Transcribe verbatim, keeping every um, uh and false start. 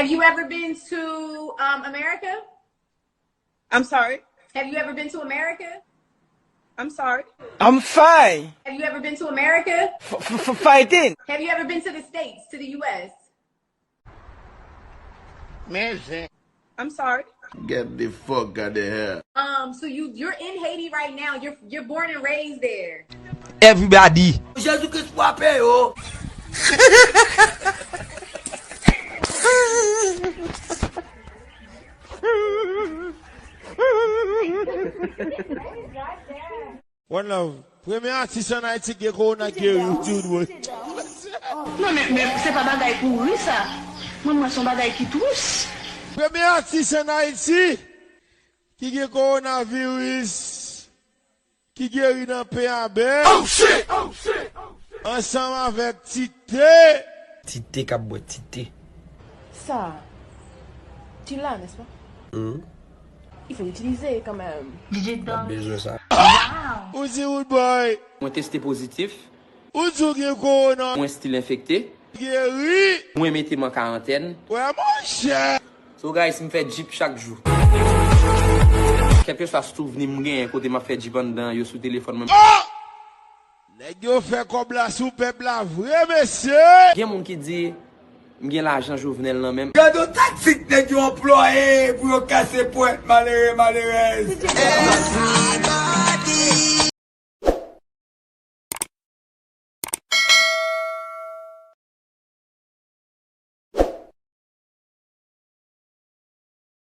Have you ever been to um, America? I'm sorry. Have you ever been to America? I'm sorry. I'm fine. Have you ever been to America? F- f- f- fighting. Have you ever been to the States, to the U S? Men zen. I'm sorry. Get the fuck out of here. Um, so you you're in Haiti right now. You're you're born and raised there. Everybody. Jezi Kris frape yo. One love. Premye atis an Ayiti ki gen kowona ki gen YouTube. Non, men, men se pa bagay pou ri sa. Mwen, mwen, se yon bagay ki tris. Premye atis an Ayiti ki gen kowonaviris ki geri nan pen a bèl. Ansanm avèk Tite. Tite k ap bwè Tite. Sa, ti la, n'est-ce pas? Il faut utiliser quand même. Mwen bezwen sa. Ou di Rude Boy. Mwen teste pozitif. Ou di w gen kowona. Mwen still enfekte. Geri. Mwen mete m an karantèn. Wè monchè. So guys, m fè Jeep chak jou. Kèlkeswa souvni m genyen kote m ap fè Jeep anndan yo sou telefòn mwen. Nèg yo fè kòb la sou pèp la vre mesye. Gen moun ki di m gen lajan Jovenel nan men m. Gade yon taktik nèg yo anplwaye pou yo kase pwent malere malerèz.